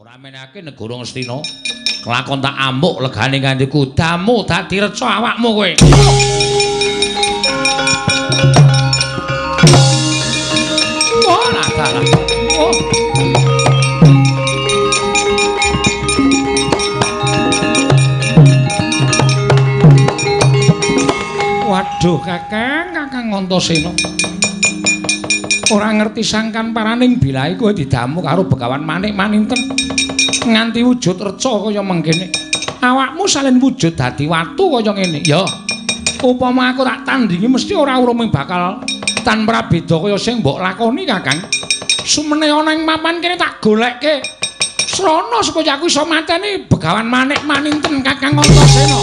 Ora menake negara Ngastina. Kelakon tak amuk legane nganti kudamu dadi reca awakmu kowe. Oh, lah dalah. Oh. Waduh, Kakang, Kakang Antasena. Ora ngerti sangkan paraning bilahe kowe didamu karo Begawan Manik Maninten nganti wujud reca kaya mengkene. Awakmu salin wujud dadi watu kaya ngene. Ya, upama aku tak tandingi mesti ora urung bakal tan prabeda kaya sing mbok lakoni, Kakang. Sumene ana ing papan kene tak golekke srana supaya aku iso mateni Begawan Manik Maninten, Kakang Antasena.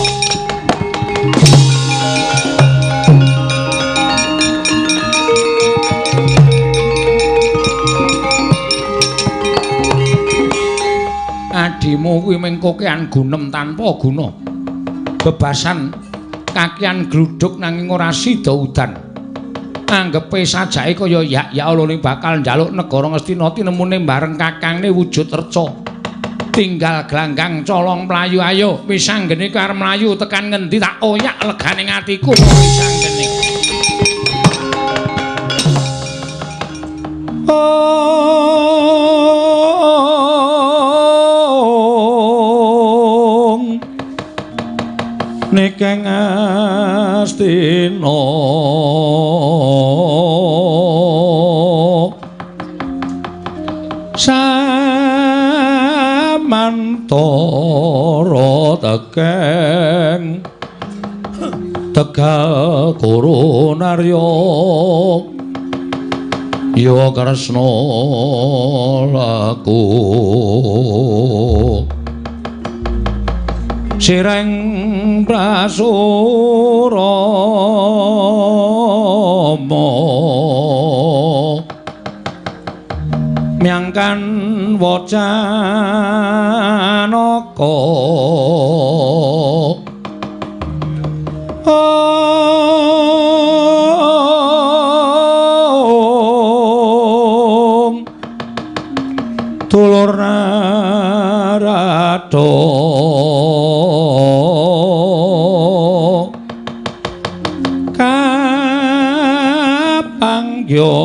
Adimu kuwi mung kokean gunem tanpa guna. Bebasan kakian gluduk nanging ora sida udan. Anggepe sajake kaya yak-yak olone bakal njaluk negara Ngastina tinemune bareng kakangne wujud reca. Tinggal glanggang colong mlayu ayo wis anggene kowe arep mlayu tekan ngendi tak oyak legane atiku wis anggene. Nikeng Astina samantara tekeng Tegal Koronarya ya Kresna laku sireng prasurama myangkan wacanaka om dulur narada kapanggya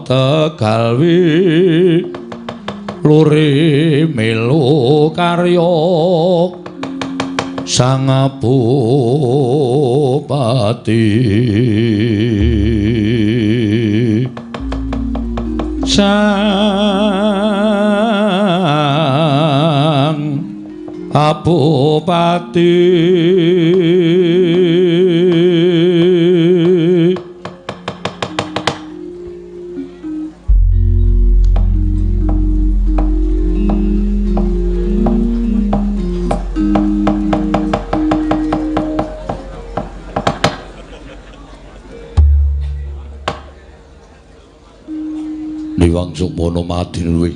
Tegalwi luri melu karya Sang Bupati Sang Bupati. Niwang Sukmana madinluwih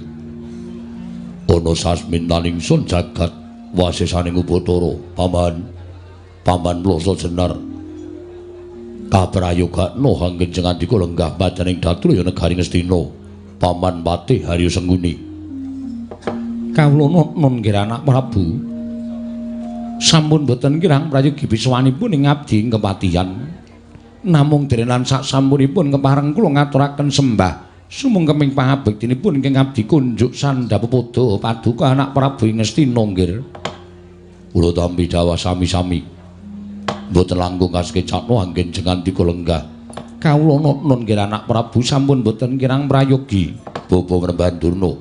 ana sasmintaning sun jagat wasesaning Upacara paman paman Ploso Jenar kaprayogakna anggen jengandika lenggah madaning datu ya negari Ngastina paman Patih Haryo Sengguni. Kawula nun nggih anak Prabu sampun boten kirang prayogi biswanipun ing abdi ing kepatihan namung dene lan sak sampunipun kepareng kula ngaturaken sembah sumungkeming pangabektinipun ingkang abdi kunjuk sandha pepodo paduka anak Prabu ing Ngastina nggih. Kula tampi dawuh sami-sami mboten langkung kasekecakna anggen jengandika lenggah. Kawula nun nggih anak Prabu sampun boten kirang prayogi bapa Mrembahan Durna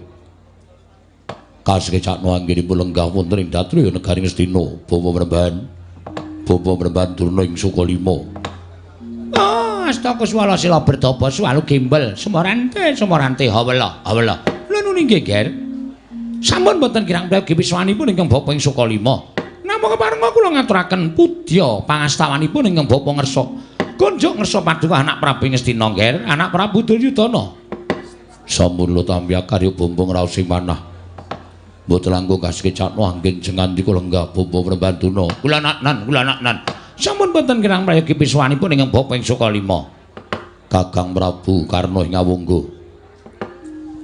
kasekecakna anggenipun lenggah wonten ing Datraya negari Ngastina bapa Mrembahan Durna ing Sukalima. Astaka swala sila bertapa swalu gembel sumorante sumorante hawela hawela. Lha nuni nggih Ger. Sampun boten kirang prayogi wiswanipun ingkang bapa ing Sukalima. Namung keparenga kula ngaturaken pudya pangastawanipun ingkang bapa ngersa. Kunjuk ngersa paduka anak Prabu Ngastina Ger, anak Prabu Duryudana. Sampun kula tampi karya bumbung raos sing manah. Mboten langkung kasekecakna anggen jengandika lenggah bapa Mrembahan Durna. Kula naknan, kula naknan. Sampun boten kirang prayogi piswanipun ingkang bapa ing Sukalima. Kakang Prabu Karna ing Awangga.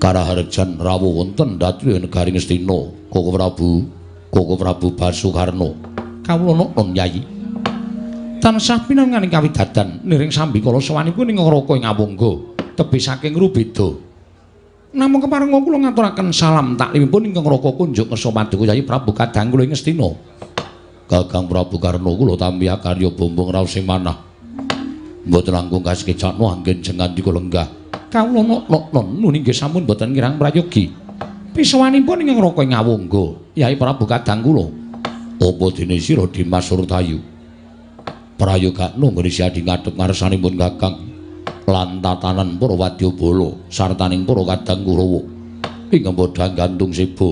Karaharjan rawuh wonten Datulaya negari Ngastina. Koko Prabu, Koko Prabu Basukarna. Kawula noknon Yayi. Tansah pinanganing kawidadan niring sambikala sowanipun ing Raka ing Awangga tebih saking Rubeda. Namung keparenga kula ngaturaken salam taklimipun ingkang Raka kunjuk ngersa paduka Yayi Prabu kadang kula ing Ngastina. Kakang Prabu Karna kula tampi akarya bumbung raos sing manah. Mboten langkung kasekecakno anggen jengandika lenggah. Kawula noknon nuni nggih sampun boten kirang prayogi. Pisowanipun ingkang Raka ing Awangga Yayi Prabu kadang kula. Apa dene sira Dimas Surtayu? Prayogakno nggone siadi ngadhep ngarsanipun Kakang lan tatanan para wadyabala sartaning para kadang Kurawa ingkang padha gantung seba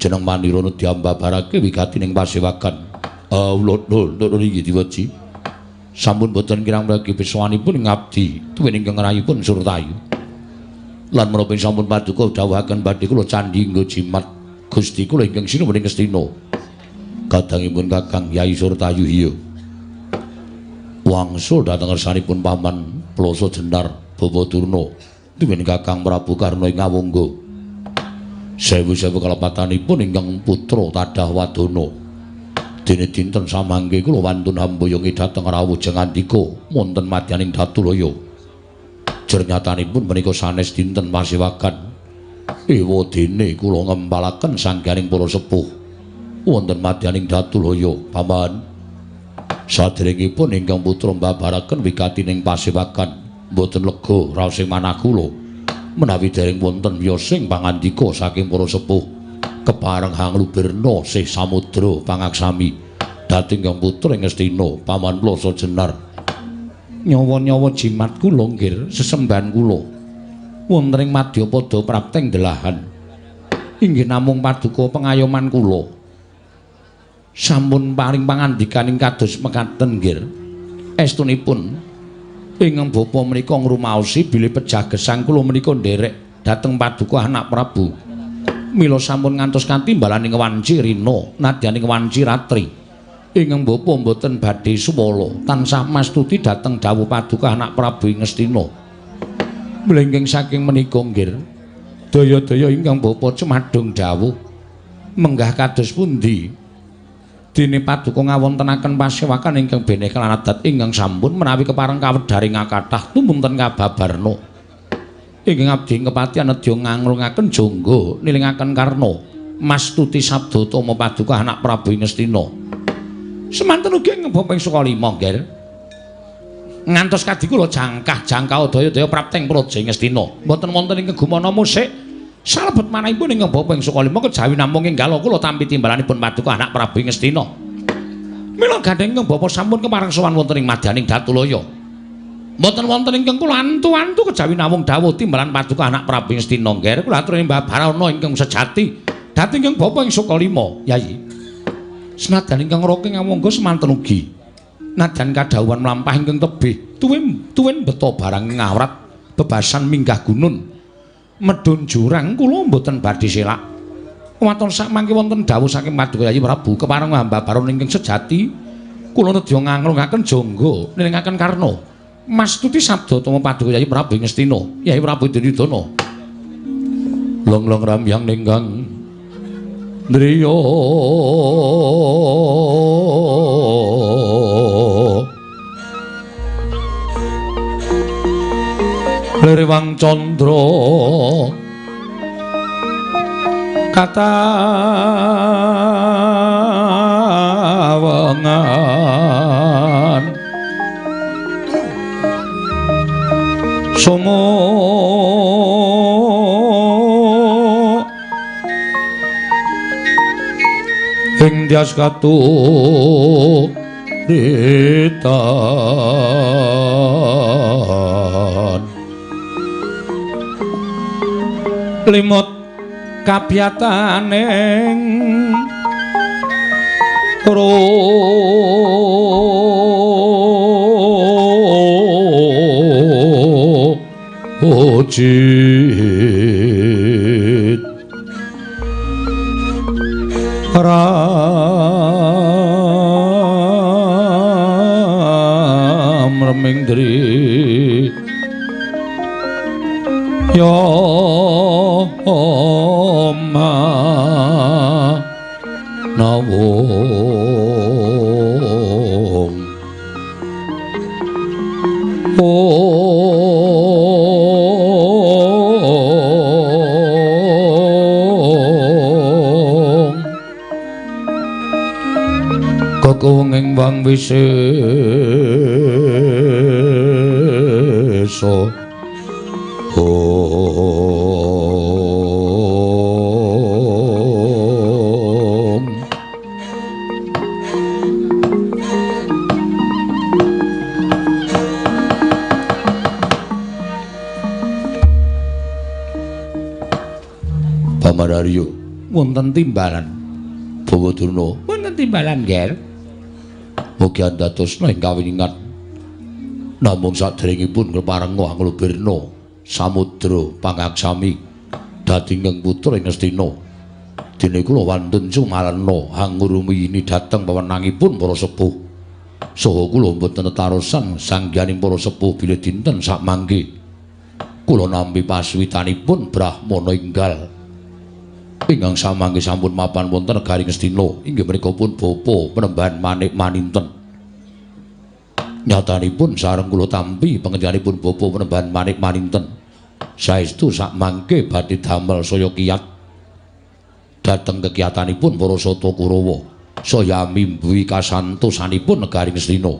jeneng manira diambabarake wigati ning pasewakan. Awula nuwun inggih diweji. Sampun boten kirang prayogi pisowanipun ngabdi tuwin ingkang rayipun Surtayu. Lan menapa sampun paduka dawuhaken badhe kula candhi nggo jimat Gusti kula ingkang sinuwun ing Ngastina. Kadangipun Kakang Yai Surtayu iya. Wangsul dhateng ngersanipun paman Ploso Jenar Bapa Durna tuwin Kakang Prabu Karna ing Awangga. Sewu-sewu kalepatanipun ingkang putra tadah wadana. Dene dinten samangke kula wantun hamboyongi dhateng rawuh jengandika wonten madyaning Datulaya. Jernyatanipun menika sanes dinten pasewakan. Ewa dene kula ngempalaken sangganing para sepuh wonten madyaning Datulaya, paman. Saderengipun ingkang putra mbabaraken wigati ning pasewakan mboten lega raos ing manah kula menawi dereng wonten wiyosing pangandika saking para sepuh kepareng hanglubirna sih samudra pangaksami dhateng ingkang putra ing Ngastina paman Ploso Jenar. Nyawa-nyawa jimat kula nggih sesembahan kula wonten ing madyapada prapteng delahan inggih namung paduka pengayoman kula. Sampun paring pangandikaning kados mekaten nggih. Estunipun ingkang bapa menika ngrumaosi bilih pejah gesang kula menika nderek dhateng paduka anak Prabu. Mila sampun ngantos katimbalaning wanci rina nadyaning wanci ratri. Ingkang bapa mboten badhe suwala tansah mastuti dhateng dawuh paduka anak Prabu ing Ngastina. Mlengking saking menika nggih daya-daya ingkang bapa cumadung dawuh menggah kados pundi? Dene paduka ngawontenaken pasewakan ingkang beneh kelan adat ingkang sampun menawi kepareng kawedharing kathah tumunten kababarna. Ingkang abdi kepatihan nedya nganglungaken jangga nilingaken karna mastuti sabda utama paduka anak Prabu ing Ngastina. Semanten ugi ing bapa ing Sukalima nggih. Ngantos kadhi kula jangkah-jangkah daya-daya prapteng praja ing Ngastina. Mboten wonten ing gumana musik. Salebet manahipun ingkang bapa ing Sukalima kejawi namung enggal kula tampi timbalanipun paduka anak Prabu ing Ngastina. Mila gandheng ingkang bapa sampun kepareng sowan wonten ing madyaning Datulaya. Mboten wonten ingkang kula antu-antu kejawi namung dawuh timbalan paduka anak Prabu ing Ngastina nggih. Kula aturi Mbah Barana ingkang sejati dhateng ingkang bapa ing Sukalima, Yayi. Senadyan ingkang Raka ing Awangga semanten ugi. Nadyan kadhawuhan mlampah ingkang tebih tuwin beto barang ngawrat bebasan minggah gunung. Medhun jurang kula mboten badhe selak. Waton sak mangke wonten dawuh saking paduka Yayi Prabu kepareng hamba baron ingkang sejati kula nedya nganglungaken jangga nilingaken karna mastuti sabda utama paduka Yayi Prabu ing Ngastina Yayi Prabu Duryudana. Long-long ramyang ninggang driya Lirewang candra katawengan somo ing dyas katuritan limut kabiyataning rojit ram reming dri yo. Nawung. Ong Kekuwenging wang wisesa. Om. Paman Haryo, wonten timbalan. Bawa Durna, wonten timbalan, Ger. Mugi andadosna ing kawiningan. Namung saderengipun keparenga anglubirna samudra pangaksami dadi ingkang putra ing Ngastina. Dene kula wantun sumarna hangurumiyini dhateng pewenangipun para sepuh. Saha kula mboten netarosan sangganing para sepuh bilih dinten sakmangke kula nampi paswitanipun Brahmana enggal ingkang samangke sampun mapan wonten negari Ngastina, inggih menika pun bapa Panembahan Manik Maninten. Nyatanipun sareng kula tampi panjenenganipun bapa Panembahan Manik Maninten saestu sakmangke badhe damel saya kiyat dhateng kekiyatanipun para Sata Kurawa, saya mimbuhi kasantosanipun negari Ngastina.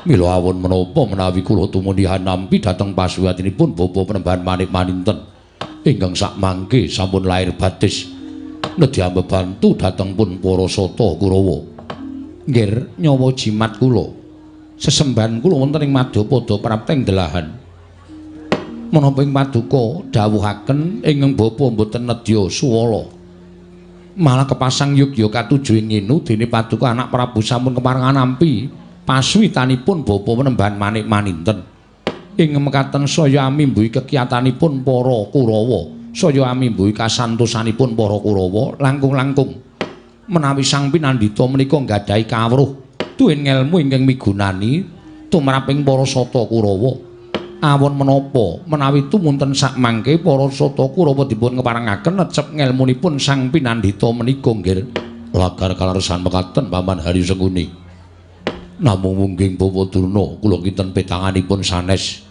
Mila awon menapa menawi kula tumunihan nampi dhateng pasuwatinipun bapa Panembahan Manik Maninten ingkang sakmangke sampun lair batis nedhi ambebantu dhateng pun para Sata Kurawa. Nggih, nyawa jimat kula, sesembahan kula wonten ing Madyapada prapteng delahan. Menapa ing paduka dawuhaken ingkang bapa mboten nedya suwala, malah kepasang yugya katuju ing nginu dene paduka anak Prabu sampun keparengan nampi paswitanipun bapa Panembahan Manik Maninten. Ing mekaten saya amimbuhi kekiyatanipun para Kurawa, saya amimbuhi kasantosanipun para Kurawa langkung-langkung menawi sang pinandhita menika nggadahi kawruh tuwin ngelmu ingkang migunani tumraping para Sata Kurawa. Awon menapa menawi tumunten sakmangke para Sata Kurawa dipun keparengaken necep ngelmunipun sang pinandhita menika, nggih. Lagar kaleresan mekaten Paman Haryo Sengkuni. Namung mungging Bawa Durna kula kinten petanganipun sanes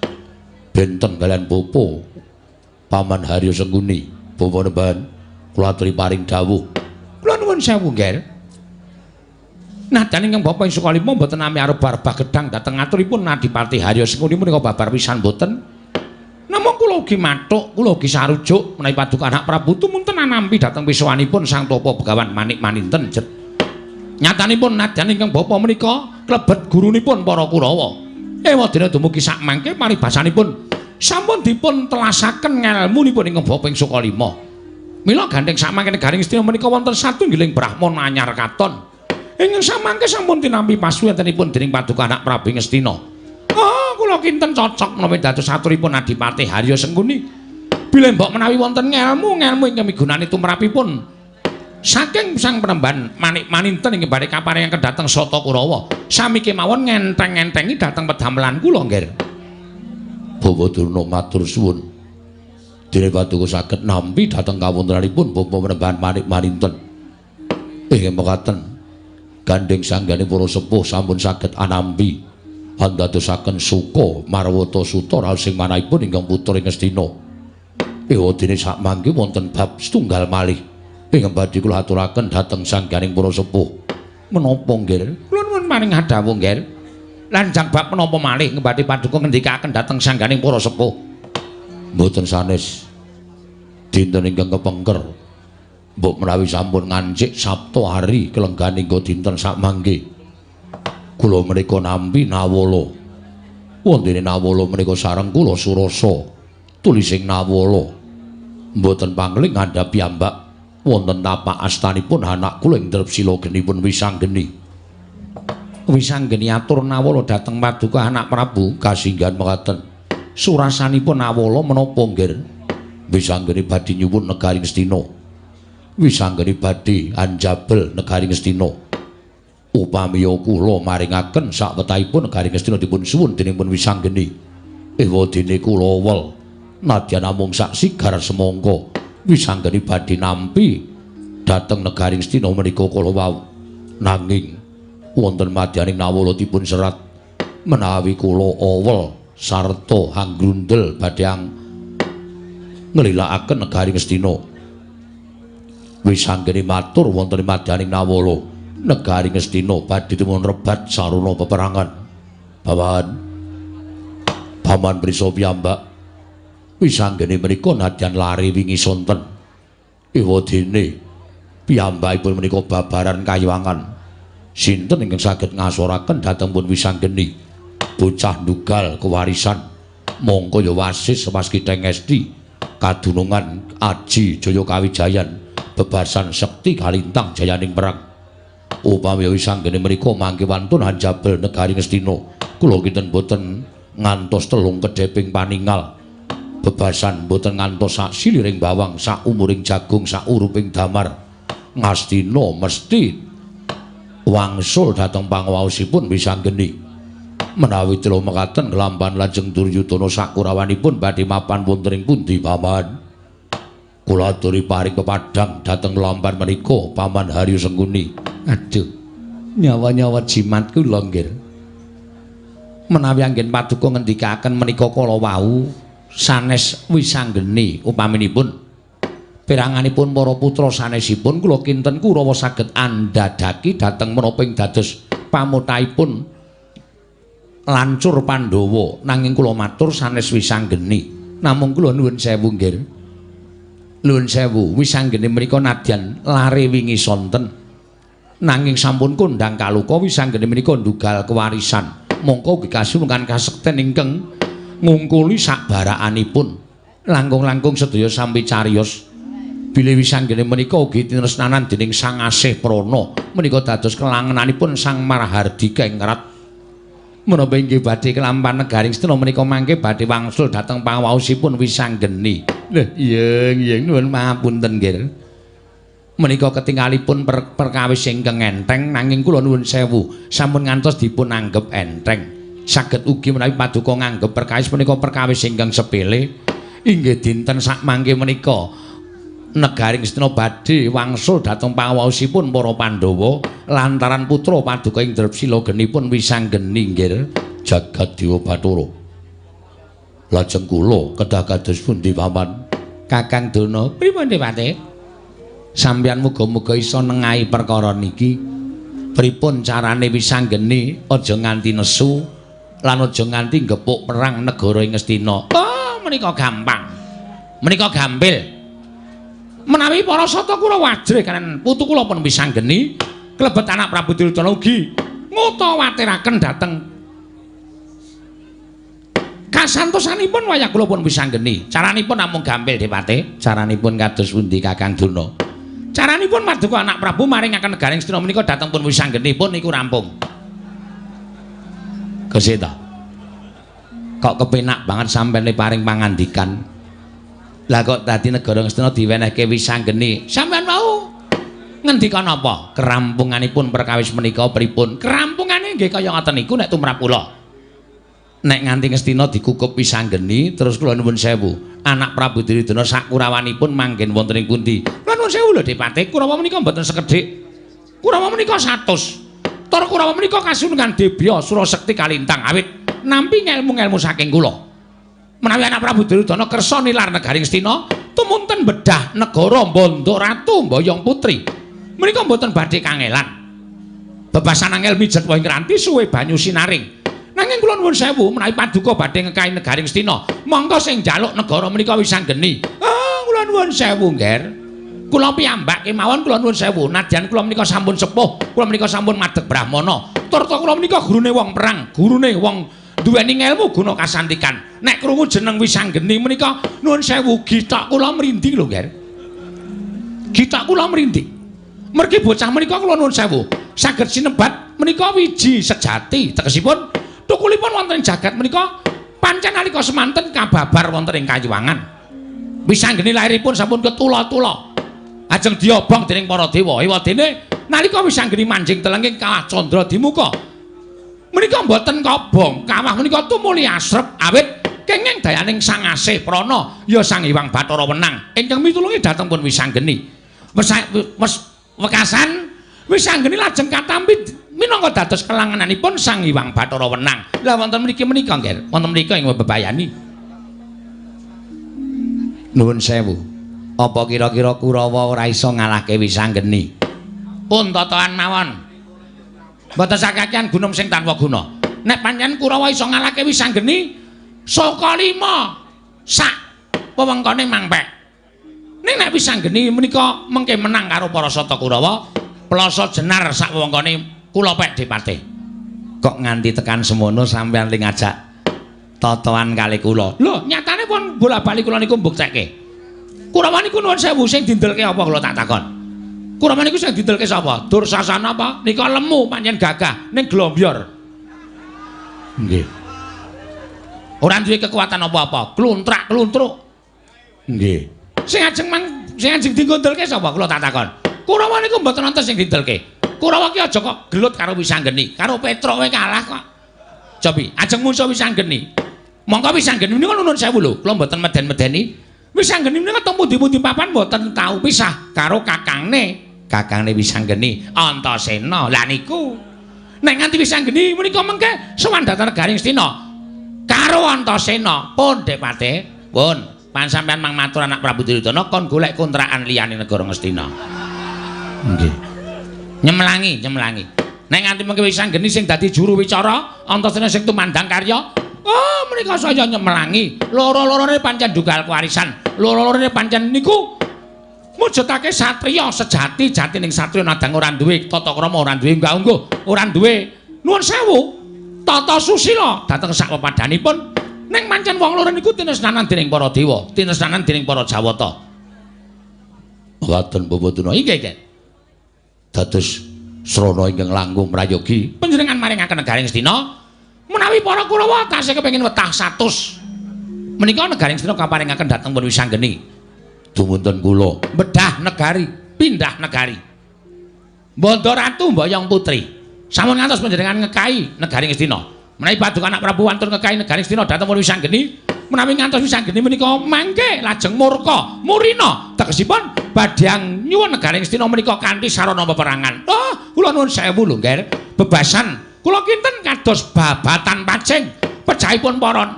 benten kalian bapa Paman Haryo Sengkuni. Bapak Panembahan kula aturi paring dawuh. Kula nuwun sewu, Nger. Nadyan ingkang bapa ing Sukalima mboten nami arep-arep gedhang dhateng aturipun Adipati Haryo Sengkuni menika babar pisan mboten. Namung kula ugi mathuk, kula ugi sarujuk menawi paduka anak Prabu tumunten anampi dhateng pisuwanipun Sang Tapa Begawan Manik Maninten. Nyatanipun nadyan ingkang bapa menika klebet gurunipun para Kurawa. Ewadene dumugi sakmangke paribasanipun sampun dipun telasaken ngelmunipun ingkang bapa ing Sukalima. Mila gandheng sakmangke negari Ngastina menika wonten satunggiling brahmana anyar katon. Ingkang samangke sampun tinampi pasuwantenipun dening paduka anak Prabu Ngastina. Oh, kula kinten cocok menawi dados aturipun Adipati Haryo Sengkuni. Bilih mbok menawi wonten ngelmu-ngelmu ingkang migunani tumrapipun saking Sang Panembahan Manik Maninten ing badhe kaparingaken dhateng Sata Kurawa, sami kemawon ngenteng-ngentengi dhateng pedamelan kula, Nggih. Bawa Durna matur suwun. Dene paduka saged nampi dhateng kawontenanipun Bapa Panembahan Manik Maninten. Inggih mekaten gandheng sanggane para sepuh sampun saged anampi andadosaken suka marwata suta raos sing manahipun ingkang putra ing Ngastina. Ewadene sakmangke wonten bab setunggal malih ingkang badhe kula aturaken dhateng sangganing para sepuh. Menapa, Nggih? Kula nuwun paring dawuh, Nggih. Lanjang bab menapa malih ingkang badhe paduka ngendikaken dhateng sangganing para sepuh? Mboten sanes. Dinten ingkang kepengker mbok menawi sampun ngancik Sabtu hari kelenggan hingga dinten sakmangke kula menika nampi nawala. Wontene nawala menika sareng kula surasa tulising nawala. Mboten pangling ngandhap piyambak wonten tapak astanipun anak kula ing Drepsila genipun Wisanggeni. Wisanggeni atur nawala dhateng paduka anak Prabu kasinggihan mekaten. Surasanipun nawala menapa, Nggih? Wisanggeni badhe nyuwun negari Ngastina. Wisanggeni badhe anjabel negari Ngastina. Upamiya kula maringaken sakwetahipun negari Ngastina dipun suwun dening pun Wisanggeni. Ewadene kula wel nadyan namung sak sigar semangka Wisanggeni badhe nampi Dhateng negari Ngastina menika kala wau. Nanging wonten madyaning Nawala dipun serat menawi kula awel sarta hanggrundel badhe nglilakaken negari Ngastina. Wisanggeni matur wonten madyaning Nawala, negari Ngastina badhe dipun rebat sarana peperangan. Paman, Paman prisa piyambak wisanggeni menika nadyan lare wingi sonten. Ewadene piyambakipun menika babaran kayuwangan. Sinten ingkang saged ngasoraken dhateng pun wisanggeni bocah ndugal kewarisan mongko ya wasis waskita ngesti kadunungan aji jaya kawijayan bebasan sekti kalintang jayaning perang. Upami wisanggeni menika mangke wantun hanjabel negari Ngastina, kula kinten boten ngantos telung kedheping paningal bebasan boten ngantos sak siliring bawang sak umuring jagung sak uruping damar. Ngastina mesti wangsul dhateng panguwaosipun wisanggeni. Menawi telo mekaten nglampahan lajeng Duryudana sakurawanipun badhe mapan wonten ing pundi, Paman? Kula aturi paring pepadhang dhateng lampahan menika Paman Haryo Sengkuni. Aduh, nyawa-nyawa jimat kula nggih. Menawi anggen paduka ngendikaken menika kala wau sanes wisanggeni upaminipun peranganipun para putra sanesipun kula kinten Kurawa saged andhadhaki dhateng menapa ing dados pamutaipun lancur Pandhawa. Nanging kula matur sanes wisanggeni. Namung kula nuwun sewu nggih. Nuwun sewu, wisanggeni menika nadyan lare wingi sonten. Nanging sampun kondhang kaluka wisanggeni menika ndugal kewarisan. Mongko ugi kasuwungan kasekten ingkang ngungkuli sakbarakanipun. Langkung-langkung sedaya sampi cariyos. Bilih wisanggeni menika ugi tinresnanan dening Sang Asih Prana menika dados kelangenanipun Sang Marahardika ing Rat. Menapa inggih badhe kelampahan negari Ngastina menika mangke badhe wangsul dhateng panguwaosipun wisanggeni. Lho, iya nuwun pangapunten nggih. Menika ketingalipun perkawis ingkang enteng, nanging kula nuwun sewu sampun ngantos dipun anggep enteng. Saged ugi menawi paduka nganggep perkawis menika perkawis ingkang sepele. Inggih dinten sakmangke menika negari Ngastina badhe wangsul dhateng panguwaosipun para Pandhawa lantaran putra paduka ing Drepsila genipun wisanggeni nggih. Jagat Dewa Bathara. Lajeng kula kedah kados pundi, Paman? Kakang Durna, pripun Dewate? Sampeyan muga-muga iso nengahi perkara niki. Pripun carane wisanggeni aja nganti nesu lan aja nganti gepuk perang negara ing Ngastina. Oh, menika gampang. Menika gampil. Menawi para sata kula wajrih kanan putu kula pun wisanggeni klebet anak Prabu Duryudana ugi ngutawatiraken dhateng kasantosanipun wayah kula pun wisanggeni. Caranipun namung gampil Dewate. Caranipun kados pundi Kakang Durna? Caranipun paduka anak Prabu maringaken negari Ngastina menika dhateng pun wisanggeni pun niku rampung. Keseta. Kok kepenak banget sampeyan paring pangandikan. Lah kok dadi negara Ngastina diwenehke wisanggeni. Sampeyan wau ngendika napa? Kerampunganipun perkawis menika pripun? Kerampungane nggih kaya ngoten niku nek tumrap kula. Nek nganti Ngastina dikukup wisanggeni terus kula nuwun sewu. Anak Prabu Duryudana sakurawanipun manggen wonten ing pundi? Kula nuwun sewu lho Depate, Kurawa menika mboten sekedhik. Kurawa menika 100. Tur Kurawa menika kasunungan Debya Surasekti Kalintang awit nampi ngelmu-ngelmu saking kula. Menawi anak Prabu Duryudana kersa nilar negari Ngastina, tumunten bedah negara Mbandha Ratu Mboyong Putri. Menika mboten badhe kangelan. Bebasan angel mijet wong ngranti suwe banyu sinaring. Nanging kula nuwun sewu menawi paduka badhe ngekahi negari Ngastina, monggo sing njaluk negara menika wisanggeni. Ah, kula nuwun sewu, Ngger. Kula piyambak kemawon kula nuwun sewu, nadyan kula menika sampun sepuh, kula menika sampun madeg brahmana. Turta kula menika gurune wong perang, gurune wong duweni ngelmu guna kasantikan. Nek krungu jeneng wisanggeni menika nuwun sewu githok kula mrinding lho, Ngger. Githok kula mrinding. Mergi bocah menika kula nuwun sewu saged sinebat menika wiji sejati, tegesipun tukulipun wonten ing jagat menika pancen nalika semanten kababar wonten ing kayuwangan. Wisanggeni lairipun sampun ketula-tula. Ajeng diobong dening para dewa. Ewadene nalika wisanggeni manjing telenging kawah candra dimuka. Menika mboten kobong, kawah menika tumuli asrep awit kenging dayaning Sang Asih Prana ya Sang Hyang Bathara Wenang ingkang mitulungi dhateng pun wisanggeni. Wes Wekasan Wisanggeni lajeng katampi minangka dados kelangananipun Sang Hyang Bathara Wenang. Lah wonten mriki menika nggih, wonten mriki ing bebayani. Nuwun sewu. Apa kira-kira Kurawa ora iso ngalahke Wisanggeni? Pun totoan mawon. Mboten sakakean gunung sing tanpa guna. Nek pancen Kurawa iso ngalahke Wisanggeni, saka 5 sak wewengkone mangpek. Ning nek Wisanggeni menika mengke menang karo para Sata Kurawa, Plasa Jenar sak wewengkone kula pek Dipate. Kok nganti tekan semono sampeyan ling ngajak totoan kali kula. Lho, nyatane pun bola-bali kula niku mbuktekke. Kurawa niku nuwun sewu sing dindelke apa kula tak takon. Kurawa niku sing dindelke sapa? Dursasana apa? Nika lemu pancen gagah ning glombyor. Nggih. Ora duwe kekuatan apa-apa, kluntrak-kluntruk. Nggih. Sing ajeng mang sing ajeng dindelke sapa kula tak takon. Kurawa niku mboten wonten sing dindelke. Kurawa ki aja kok gelut karo Wisanggeni, karo Petruk wae kalah kok. Cobi, ajeng mungsuh Wisanggeni. Mongko Wisanggeni menika nuwun sewu lho, kula mboten meden-medeni. Wisanggeni menika teng pundi-pundi papan mboten tau pisah karo kakangne, kakangne Wisanggeni Antasena. Lah niku nek nganti Wisanggeni menika mengke sowan dhateng negari Ngastina karo Antasena pun Depate, pun pan sampean mang matur anak Prabu Duryudana kon golek kontrakan liyane negara Ngastina. Nggih. Nyemelangi, nyemelangi. Nek nganti mengke Wisanggeni sing dadi juru wicara, Antasena sing tumandang karya, oh menika saya nyemelangi. Loro-lorone pancen dugal kewarisan. Loro-lorone pancen niku mujudake satriya sejati, jatining satriya nadang ora duwe tata krama, ora duwe unggah-ungguh, ora duwe nuwun sewu tata susila dhateng sak pepadhanipun. Ning pancen wong loro niku tinesnanan dening para dewa, tinesnanan dening para Jawata. Mekaten Bapak Durna. Inggih, nggih. Dados srana ingkang langkung prayogi panjenengan maringaken negari Ngastina menawi para Kurawa tasih kepengin wetah 100 menika negari Ngastina kaparingaken dhateng pun Wisanggeni. Dumunten kula bedah negari, pindah negari. Bandha Ratu mboyong putri. Sampun ngantos panjenengan ngekai negari Ngastina. Menawi paduka anak Prabu wantun ngekai negari Ngastina dhateng pun Wisanggeni, menawi ngantos Wisanggeni menika mangke lajeng murka murina tegesipun badhe nyuwun negari Ngastina menika kanthi sarana peperangan. Oh, kula nuwun sewu lho, Ngger. Bebasan kula kinten kados babatan pacing pecahipun para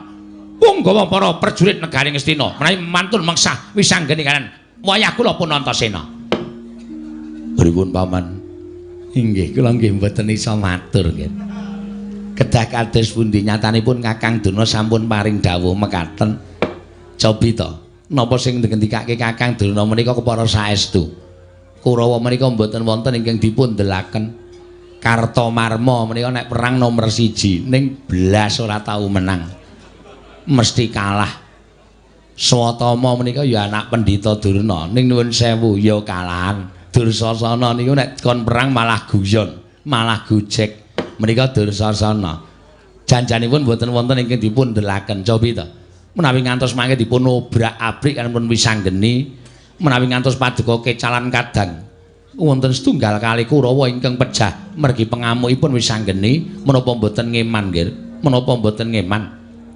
punggawa para prajurit negari Ngastina menawi mantun mengsah Wisanggeni kalian wayah kula pun Antasena. Pripun paman? Inggih, kula nggih mboten iso matur, nggih. Kedah kados pundi nyatanipun Kakang Durna sampun paring dawuh mekaten. Cobi to, napa sing ngendikake Kakang Durna menika kepara saestu. Kurawa menika mboten wonten ingkang dipun delaken. Kartomarma menika nek perang nomor 1 ning blas ora tau menang. Mesti kalah. Swatama menika ya anak Pendhita Durna, ning nuwun sewu ya kalahan. Dursasana niku nek kon perang malah guyon, malah gojek. Menika Dursasana. Janjanipun mboten wonten ingkang dipun delaken. Cobi to. Menawi ngantos mangke dipun obrak-abrik kan pun Wisanggeni, menawi ngantos paduka kecalan kadang wonten setunggal kali Kurawa ingkang pejah mergi pengamukipun Wisanggeni, menapa mboten ngeman nggih? Menapa mboten ngeman?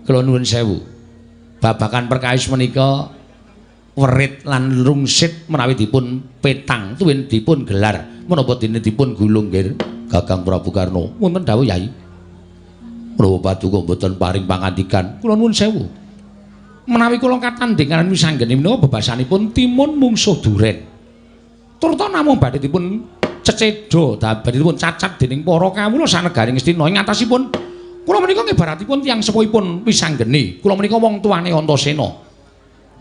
Kula nuwun sewu. Babakan perkawis menika werit lan rungsit menawi dipun petang tuwin dipun gelar menapa dene dipun gulung nggih? Kakang Prabu Karna, wonten dawuh Yai. Menapa paduka mboten paring pangandikan? Kula nuwun sewu. Menawi kula katandhingan Wisanggeni menika bebasanipun timun mungsuh duren. Turta namung badhe dipun cecedha, badhe dipun cacat dening para kawula sanegari Ngastina ing atasipun kula menika ngibaratipun tiyang sepuhipun Wisanggeni. Kula menika wong tuane Antasena.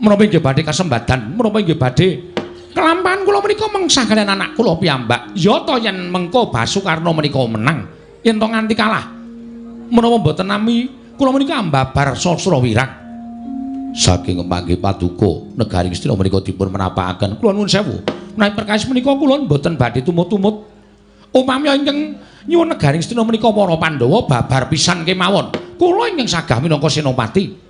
Menapa inggih badhe kasembadan, menapa inggih badhe kelampahan kula menika mengsah kaliyan anak kula piyambak. Ya ta yen mengko Basukarna menika menang, yen to nganti kalah. Menapa mboten nami kula menika ambabar sastra wirang. Saking panggih paduka negari Ngastina menika dipun menapakaken. Kula nuwun sewu. Menawi perkawis menika kula mboten badhe tumut-tumut. Upami ingkang nyuwun negari Ngastina menika para Pandhawa babar pisan kemawon. Kula ingkang sagah minangka senopati.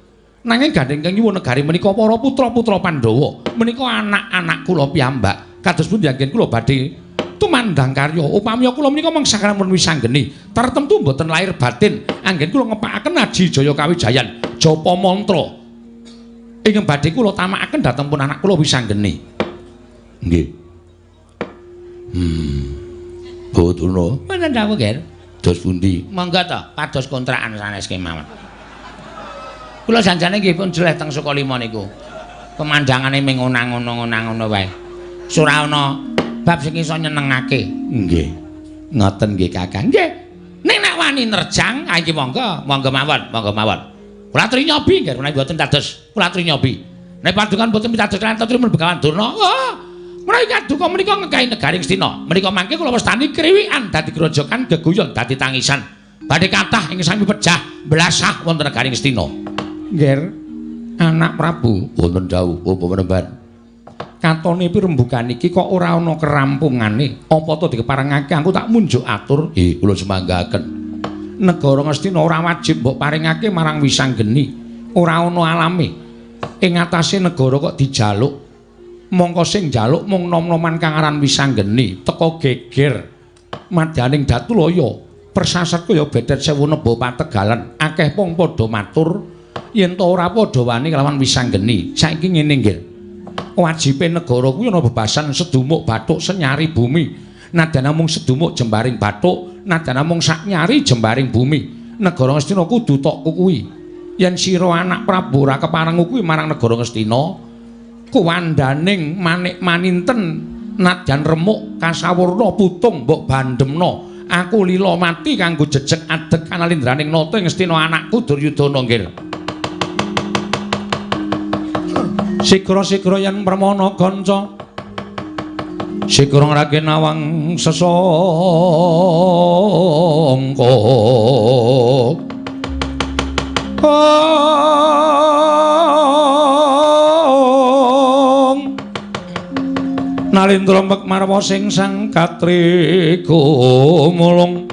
Nanging gandeng ingkang nyuwun negari menika para putra-putra Pandhawa, menika anak-anak kula piyambak. Kados pundi anggen kula badhe tumandang karya. Upami kula menika mengsah kalamun Wisanggeni, tartemtu mboten lahir batin. Anggen kula ngepakaken Aji Jaya Kawijayan, japa mantra ingkang badhe kula tamakaken dhateng pun anak kula Wisanggeni. Nggih. Bawa Durna. Wonten dawuh, Ger. Dos pundi? Monggo to, pados kontrakan sanes kemawon. Kula janjane nggih pun jeleh teng Sukalima niku. Pemandangane ming ngono-ngono wae. Ora ana bab sing iso nyenengake. Nggih. Ngoten nggih, Kakang. Nggih. Ning nek wani nerjang, ha iki monggo, monggo mawon, monggo mawon. Kula aturi nyobi, nggih, menawi mboten dados kula aturi nyobi. Nek padukan mboten pitados lan tetri Begawan Durna. Wah, menawi kaduka menika ngegahi negari Ngastina. Menika mangke kula wastani kriwikan dadi grojokan geguyon dadi tangisan. Badhe kathah ing sami pejah blasah wonten negari Ngastina. Ngger, anak Prabu wonten dawuh apa penemban. Katone pirembugan iki kok ora ana kerampungane. Apa to dikeparengake aku tak munjuk atur? Nggih, kula semanggaken. Negara Ngastina ora wajib mbok paringake marang Wisanggeni. Ora ana alame. Ing atase negara kok dijaluk. Mongko sing njaluk mung nom-noman kang aran Wisanggeni, teka geger madyaning Datulaya. Persasat kaya bedet sewu neba pategalan. Akeh wong padha matur yen ta ora padha wani kelawan Wisanggeni. Saiki ngene nggih. Wajibe negara kuwi ana bebasan sedumuk bathuk senyari bumi. Nadyan namung sedumuk jembaring bathuk, nadyan namung sak nyari jembaring bumi. Negara Ngastina kudu tok kuwi. Yen sira anak Prabu ora kepareng kuwi marang negara Ngastina, kuwandaning manik maninten nadyan remuk kasawurna putung mbok bandemna. Aku lila mati kanggo jejeg adeg kanalindraning nata Ngastina anakku Duryudana nggih. Sigra-sigra yen permana kanca sigra ngrake nawang sesangka. Nalindra mek marwa sing sang katri gumulung.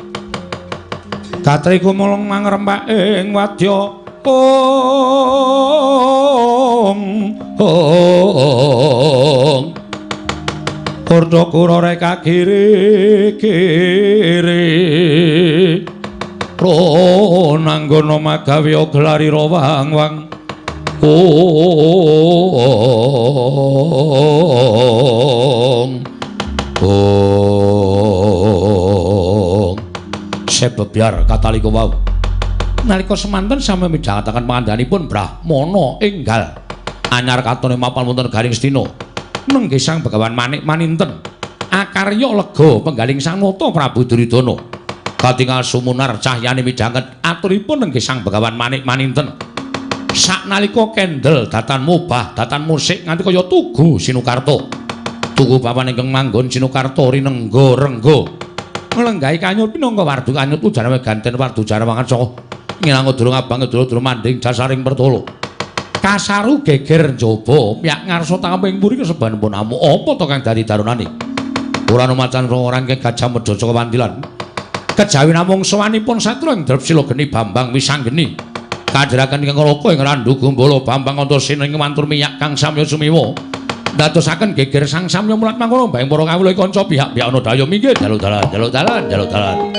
Katri gumulung mangrempak ing wadya. Ong Kurda kura reka kiri kiri Ronanggono magawe gelari rawang wang. Ong Ong Sebebyar katalika wau. Nalika semanten sami midhangetaken pangandhanipun Brahmana enggal anyar katone mapan wonten Garing Ngastina. Nenggih Sang Begawan Manik Maninten akarya lega penggaling Sang Nata Prabu Duryudana. Katingal sumunar cahyane midhanget aturipun nenggih Sang Begawan Manik Maninten. Saknalika kendel datan mubah datan musik nganti kaya tugu Sinukarta. Tugu papan ingkang manggon Sinukarta rinengga rengga. Nglenggahi kanyut pinangka wardu kanyut ujar weganten wardu jarawangan saka ngilang durung abang durung manding jasaring pertolo. Kasaru geger njaba piyak ngarsa tangkeping mburi kesebanipun amuk. Apa to kang dadi darunane? Ora ana macan ora angke gajah medha saka wandilan. Kejawi namung sowanipun satra ing Drepsila Geni Bambang Wisanggeni. Kadhiraken ingkang raka ing Randu Gumbala Bambang Antasena ing mantur miyak kang samya sumiwa. Ndadosaken geger sang samya mulat mangkono mbayang para kawula kanca pihak-pihak ana daya minggir dalu dalan dalu dalan dalu dalan.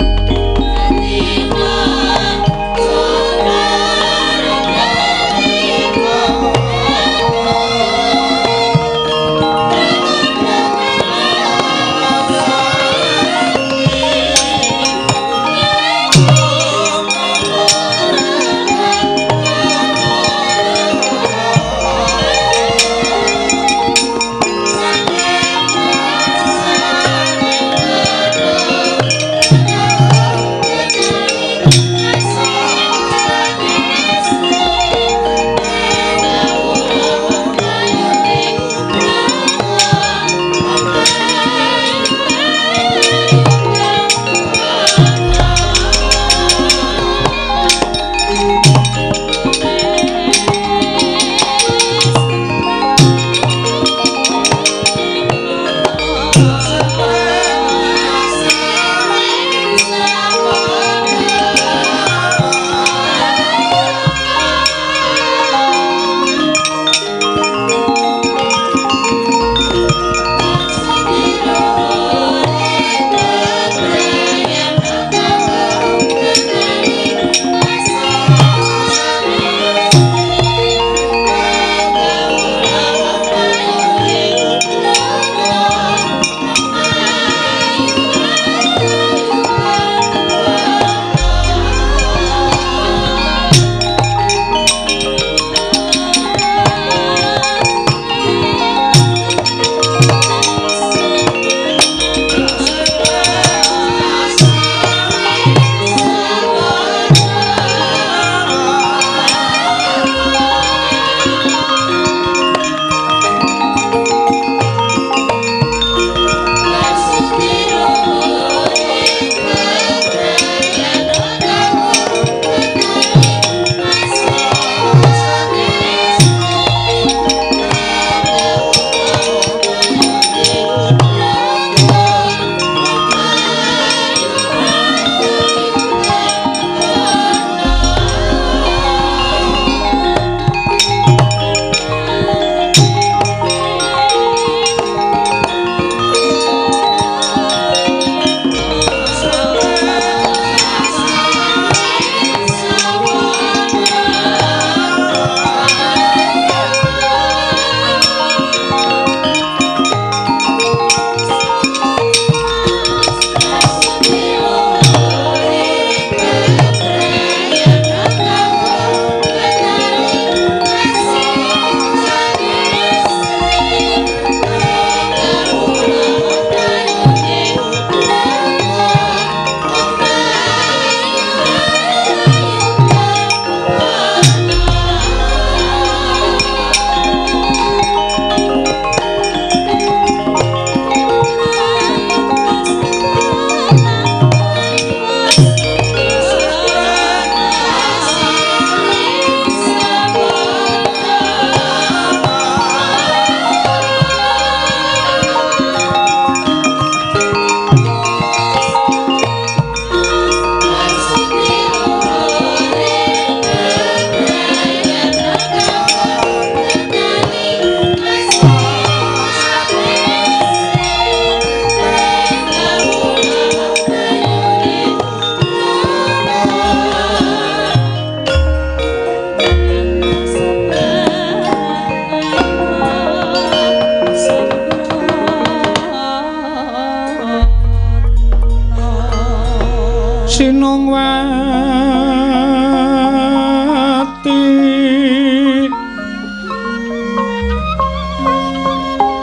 Sinungwati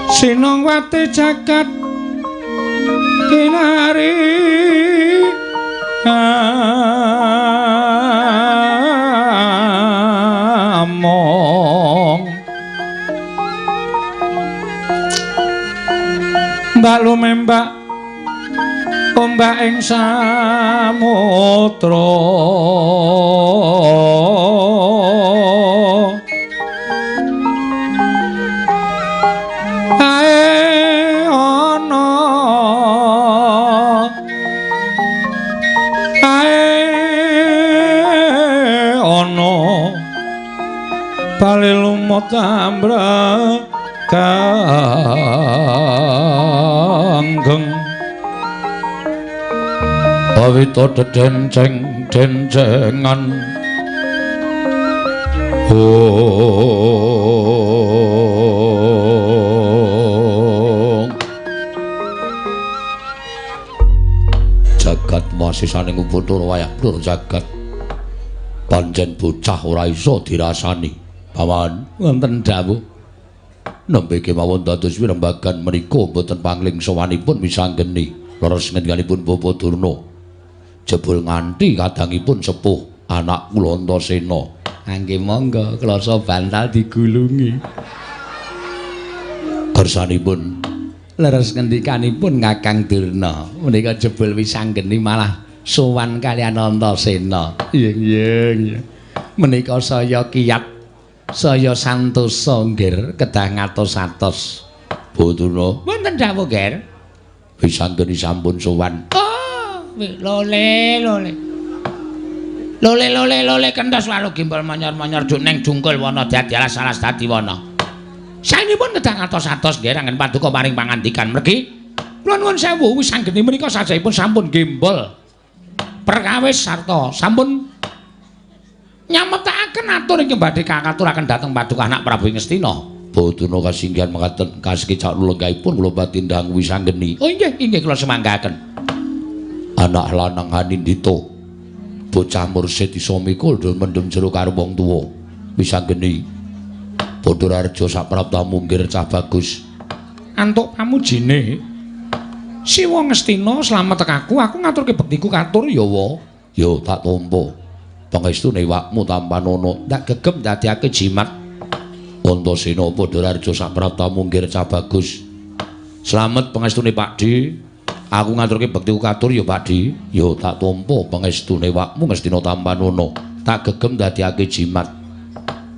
Sinungwati jagat kinari among mbak lumembak ombak ing samudra ae ana ae ana bali lumut ambrek kanggeng Awita dedenceng dencengan jagat masisaning Bathara wayah blur jagat pancen bocah ora iso dirasani. Paman wonten dawuh nembe kemawon dados wirembagan menika mboten panglingsawanipun wisanggeni leres ngendikanipun Bapak Durna. Jebul nganti kadangipun sepuh anak kula Antasena. Angge monggo klasa bantal digulungi. Kersanipun leres ngendikanipun Kakang Durna menika jebul wisanggeni malah sowan kaliyan Antasena. Iya. Menika saya kiyat, saya santosa nggih kedah ngatos-atos. Bu Durna wonten dawuh nggih. Wisanggeni sampun sowan. Lole lole lole lole lole kentos walu gimbal manyor-manyor juk neng jungkul wana dadi alas alas dadi wana. Saenipun kedah ngatos-atos nggih anggen paduka paring pangandikan mergi kula nuwun sewu wisanggeni menika sajahipun sampun gembol perkawis sarta sampun nyametakaken atur ingkang badhe kakaturaken dhateng paduka anak Prabu Ngastina. Boduna kasinggihan mekaten kasekecak lenggahipun kula batindang wisanggeni. Oh inggih inggih kula semanggaken. Anak lanang Hanindita bocah mursid iso mikul mendem jero karo wong tuwa wisanggeni Bathara saprapta munggir cah bagus antuk pamujine Siwa Ngastina slamet aku ngaturke bektiku katur ya wa ya tak tampa pangestune wakmu tampanana tak gegem dadiake jimat Antasena Bathara saprapta munggir cah bagus slamet pangestune Pakdhe. Aku ngaturke bektiku katur ya Pakdhe. Ya tak tampa pangestune wakmu Ngastina tampanana tak gegem dadiake jimat.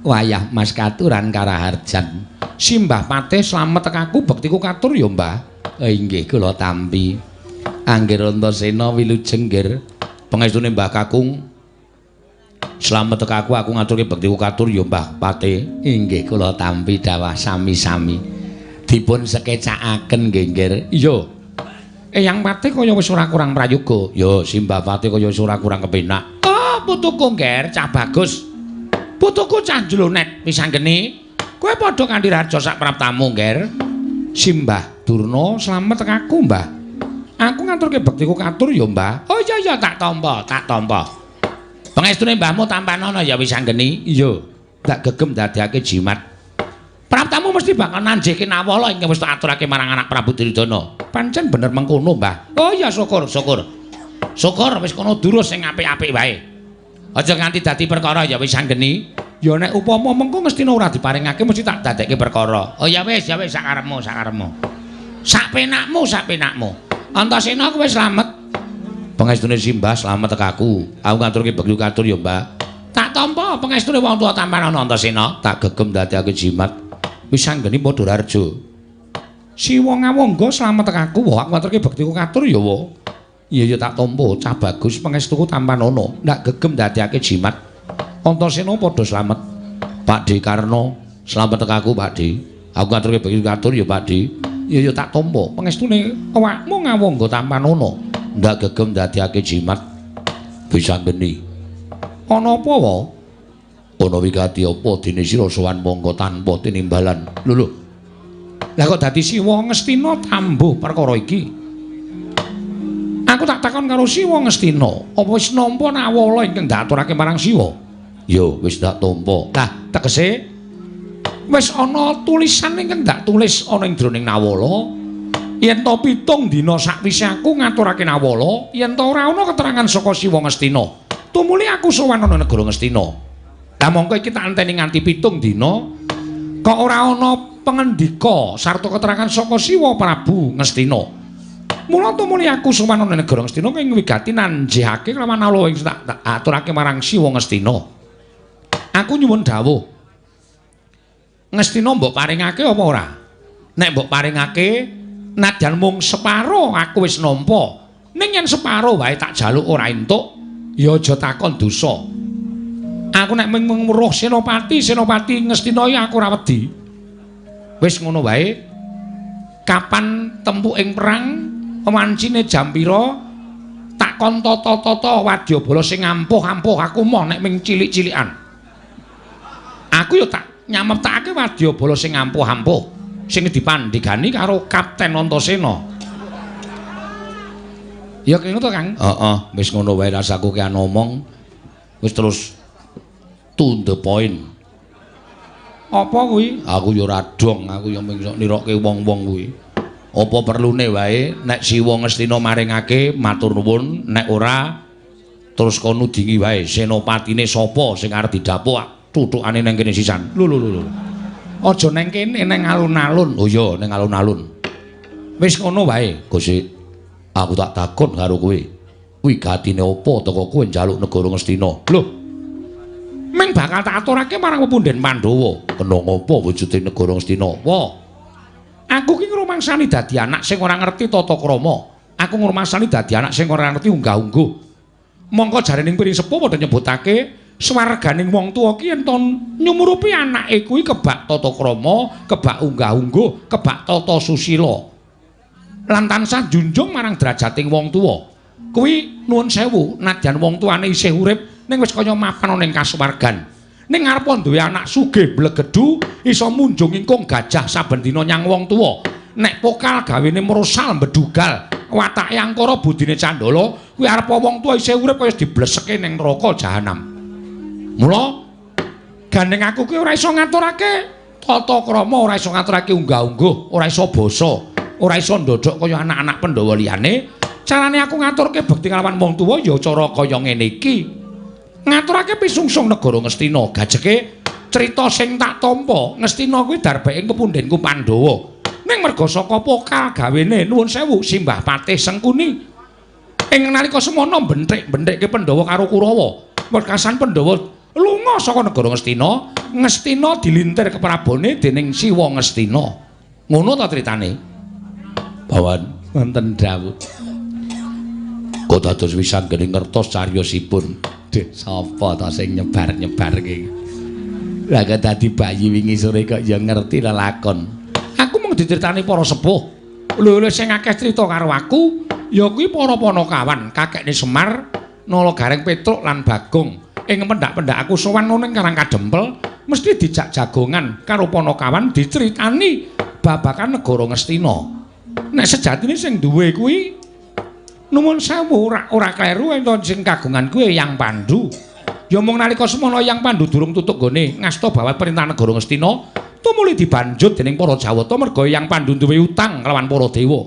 Wayah Mas katuran karaharjan Simbah Patih slamet aku bektiku katur ya Mbah. Inggih kula tampi. Anggir Antasena wilujeng nggih. Pangestune Mbah Kakung slamet aku ngaturke bektiku katur ya Mbah Patih. Inggih kula tampi dawah sami-sami. Dipun sekecakaken nggih nggih. Iya. Eyang Patih kaya wis ora kurang prayoga. Ya Simbah Patih kaya wis ora kurang kepenak. Oh, putuku ngger cah bagus. Putuku cah jlonet wisanggeni. Kowe padha kanthi raja sak praptamu ngger. Simbah Durna slamet aku, Mbah. Aku ngaturke bektiku katur ya, Mbah. Oh iya iya tak tampa, tak tampa. Pangestune mbahmu tampanana ya wisanggeni. Iya. Tak gegem dadiake jimat. Praptamu mesti bakal nanjihke nawala ingkang wis tak aturake marang anak Prabu Duryudana. Pancen bener mengkono, Mbah. Oh iya syukur, syukur. Syukur wis kono durus sing apik-apik wae. Aja nganti dadi perkara ya wis anggeni. Ya nek upama mengko Ngastina ora diparingake mesti tak dadekke perkara. Oh ya wis, ya wis sakarepmu, sakarepmu. Sak penakmu, sak penakmu. Antasena kowe slamet. Pangestune Simbah slamet tekaku. Aku ngaturke bekti katur ya, Mbah. Tak tampa pangestune wong tuwa tampanana Antasena. Tak gegem dadekake jimat. Wis anggeni Padha Raharja. Siwa ngawangga slamet tekaku, wah aku ngaturke bektiku katur ya wa. Iya ya tak tampa cah bagus pangestuku tampanana. Ndak gegem dadekake jimat. Antasena padha slamet. Pakdhe Karna slamet tekaku, Pakdhe. Aku ngaturke bekti katur ya, Pakdhe. Iya ya tak tampa pangestune awakmu ngawangga tampanana. Ndak gegem dadekake jimat. Wis anggeni. Ana apa wa? Ana wigati apa dene sira sowan monggo tanpa tinimbalan. Lho lho. Lah kok dadi Siwa Ngastina tambuh perkara iki? Aku tak takon karo Siwa Ngastina, apa wis nampa nawala ingkang diaturake marang Siwa? Ya wis tak tampa. Lah, tegese wis ana tulisan ingkang ndak tulis ana ing jroning nawala. Yen to 7 dina sakwise aku ngaturake nawala, yen to ora ana keterangan saka Siwa Ngastina, tumuli aku sowan ana negara Ngastina. Lah mongko iki tak enteni nganti 7 dina kok ora ana pengendika sarta keterangan saka Siwa Prabu Ngastina. Mula tumuli aku sowan ana negara Ngastina ing wigati nanjihake kelawan nawala ing tak aturake marang Siwa Ngastina. Aku nyuwun dawuh. Ngastina mbok paringake apa ora? Nek mbok paringake nadyan mung separo aku wis nampa. Ning yen separo wae tak jaluk ora entuk, ya aja takon dosa. Aku nek mung weruh senopati, senopati Ngastina iki aku ora wedi. Wis ngono wae. Kapan tempuking perang, wancine jam pira, tak kon tata-tata wadyabala sing ampuh-ampuh aku moh nek ming cilik-cilikan. Aku ya tak nyameptakake wadyabala sing ampuh-ampuh sing dipandhegani karo Kapten Antasena. Ya kene to, Kang? Heeh, wis ngono wae rasaku ki ngomong. Wis terus to the point. Apa kuwi? Aku ya ora dong, aku ya mung nirokke wong-wong kuwi. Apa perlune wae nek Siwa Ngastina maringake matur nuwun, nek ora terus kono nudingi wae senopatine sapa sing arep didapuk tutukane nang kene sisan. Lho lho lho. Aja nang kene, nang alun-alun. Oh iya, nang alun-alun. Wis ngono wae, Gusti. Aku tak takon karo kowe. Wigatine apa teko kowe njaluk negara Ngastina? Lho. Ming bakal tak aturake marang pepunden Pandhawa. Kena ngopo wujude negara Ngastina? Wah. Aku ki ngrumangsani dadi anak sing ora ngerti tata krama. Aku ngrumangsani dadi anak sing ora ngerti unggah-ungguh. Mongko jarene piring sepuh padha nyebutake swarganing wong tuwa ki yen to nyumurupi anake kuwi kebak tata krama, kebak unggah-ungguh, kebak tata susila. Lan tansah junjung marang derajating wong tuwa. Kuwi nuwun sewu, nadyan wong tuane isih urip ning wis kaya mapan ana ing kasuwargan. Ning arep duwe anak sugih blegedu iso munjung ingkung gajah saben dina nyang wong tuwa. Nek pokal gawene mrosal mbedugal, watake angkara budine candala, kuwi arep wong tuwa isih urip kaya dibleseke ning neraka jahanam. Mula gandeng aku ki ora iso ngaturake tata krama, ora iso ngaturake unggah-ungguh, ora iso basa, ora iso ndodhok kaya anak-anak Pandhawa liyane. Carane aku ngaturke bekti kalawan wong tuwa ya cara kaya ngene iki. Ngaturake pisungsung negara Ngastina, gajeke crita sing tak tampa, Ngastina kuwi darbeke kepundhenku Pandhawa. Ning merga saka pokal gawene nuwun sewu Simbah Patih Sengkuni. Ing nalika semono benthik-benthikke Pandhawa karo Kurawa. Wekasan Pandhawa lunga saka negara Ngastina, Ngastina dilintir keprabone dening Siwa Ngastina. Ngono ta critane? Bawan wonten dawuh. Kok dados wisan gene ngertos cariyosipun. Duh, sapa ta sing nyebar-nyebarke? Lah kok dadi bayi wingi sore kok ya ngerti lelakon. Aku mung diceritani para sepuh. Lho lho sing akeh crita karo aku ya kuwi para panakawan, kakekne Semar, Nala Gareng Petruk lan Bagong. Ing pendak-pendak aku sowan ning Karang Kadempel mesti dijak jagongan karo panakawan diceritani babakan negara Ngastina. Nek sejatine sing duwe kuwi nuwun sewu ora kleru enten sing kagungan kuwi Eyang Pandu. Ya mung nalika semono Eyang Pandu durung tutuk nggone ngasta bawat perintah negara Ngastina, tumuli dibanjut dening para Jawata merga Eyang Pandu duwe utang kelawan para dewa.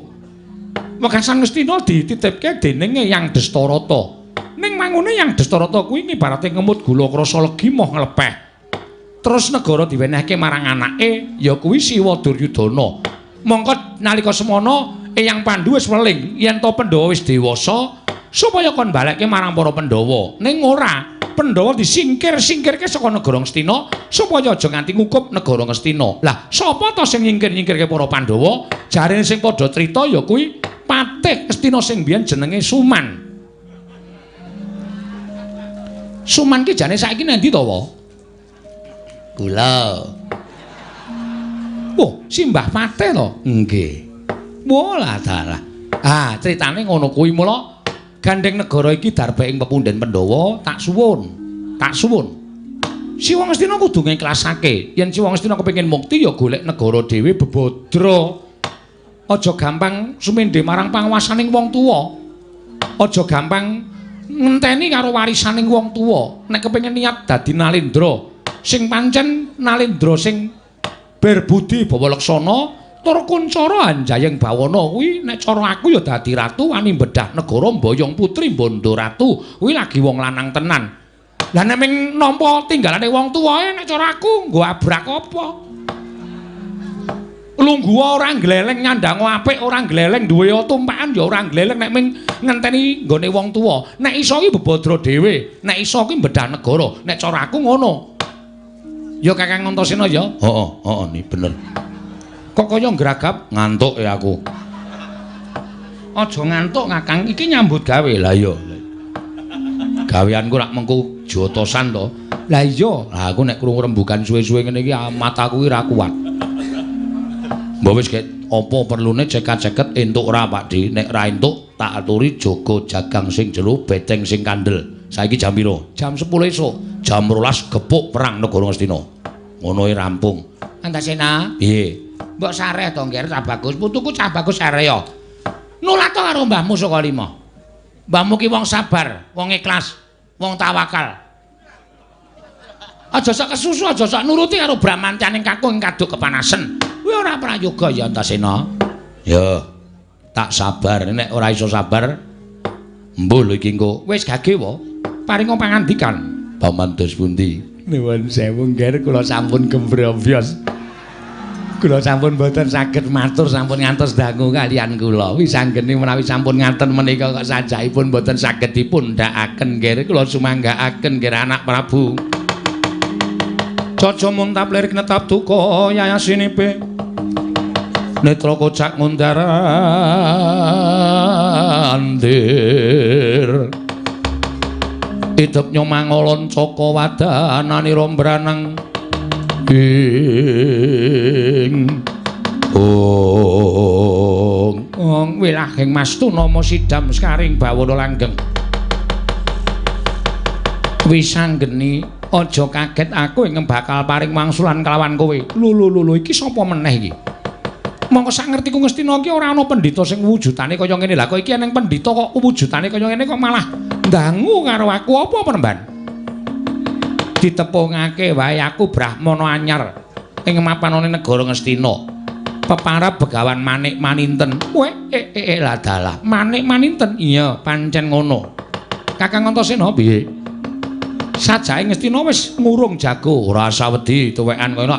Wekasan Ngastina dititipke dening Eyang Destarata. Ning mangune Eyang Destarata kuwi ngibarate ngemut gula krasa legi moh nglepeh. Terus negara diwenehke marang anake ya kuwi Siwa Duryudana. Mongko nalika semono Eyang Pandu wis weling yen to Pandhawa wis dewasa supaya kon balekke marang para Pandhawa. Ning ora, Pandhawa disingkir-singkirke saka negara Ngastina supaya aja nganti ngukup negara Ngastina. Lah, sapa to sing nyingkir-nyingkirke para Pandhawa? Jarene sing padha crita ya kuwi Patih Ngastina sing biyen jenenge Suman. Suman ki jane saiki nang ndi to, wa? Kula. Oh, Simbah Patih to? Nggih. Walah dalah. Ah, critane ngono kuwi mula gandeng negara iki darbe ing pepunden Pandhawa tak suwun. Tak suwun. Siwa Ngastina kudu ngiklasake. Yen Siwa Ngastina kepengin mukti ya golek negara dhewe bebadra. Aja gampang sumendhe marang panguwasaning wong tuwa. Aja gampang ngenteni karo warisaning wong tuwa. Nek kepengin niat dadi nalendra, sing pancen nalendra sing berbudi bawa laksana tur kuncara anjayeng bawana kuwi nek cara aku ya dadi ratu wani bedah negara mboyong putri bondo ratu kuwi lagi wong lanang tenan. Lah nek ming nampa tinggalane wong tuwae nek cara aku nggo abrak apa? Lungguh ora gleleng nyandang apik ora gleleng duwe tumpakan ya ora gleleng nek ming ngenteni nggone wong tuwa. Nek iso ki bebadra dhewe, nek iso ki bedah negara, nek cara aku ngono. Ya Kakang Antasena ya? Heeh, heeh ni bener. Kok kaya ngragap ngantuk ya aku. Aja ngantuk Kakang, iki nyambut gawe. Lah iya. Gaweanku rak mengko jotosan to. Lah iya, lah aku nek krungu rembugan suwe-suwe ngene iki mataku iki ra kuat. Mbok wis gek apa perlune cekak-ceket entuk ora Pak Di? Nek ra entuk tak aturi jaga jagang sing jero, beteng sing kandel. Saiki jam piro? Jam 10 esuk. Jam 12 gepuk perang negara Ngastina. Ngono e rampung. Antasena? Piye? Mbok sareh to, Ngger, cah bagus. Putuku cah bagus sareh ya. Nulat to karo mbahmu saka lima. Mbahmu ki wong sabar, wong ikhlas, wong tawakal. Aja sak kesusu, aja sak nuruti karo bramantyaning kakung kaduk kepanasen. Kuwi ora prayoga ya Antasena. Ya, tak sabar. Nek ora iso sabar, mbuh lho iki engko. Wis gage wae. Paringa pangandikan. Paman dos pundi? Nuwun sewu, Ngger, kula sampun gembrombyos. Kula sampun mboten saged matur, sampun ngantos dangu kalian kula. Wis anggene menawi sampun ngaten menika kok sajaipun mboten saged dipundhakaken, Ngger. Kula sumanggaaken, Ngger, anak Prabu. Caca muntap lirik netap duka yayasinipe. Netra kocak ngundar andir. Idep nyomangolon caka wadananira mbranang ing ong ong wilahing mastu nama sidam sekaring bawana langgeng. Wisanggeni aja kaget aku ing bakal paring wangsulan kelawan kowe. Lho lho lho iki sapa meneh iki? Mongko sak ngertiku Ngastina iki ora ana pendhita sing wujudane kaya ngene. Lah kok iki eneng pendhita kok wujudane kaya ngene kok malah ndangu karo aku apa penemban? Ditepungake wae aku Brahmana anyar ing mapanane negara Ngastina. Peparab Begawan Manik Maninten. Kowe lah dalah. Manik Maninten. Iya, pancen ngono. Kakang Antasena piye? Sajake Ngastina wis ngurung jago, ora usah wedi tuwekan kono.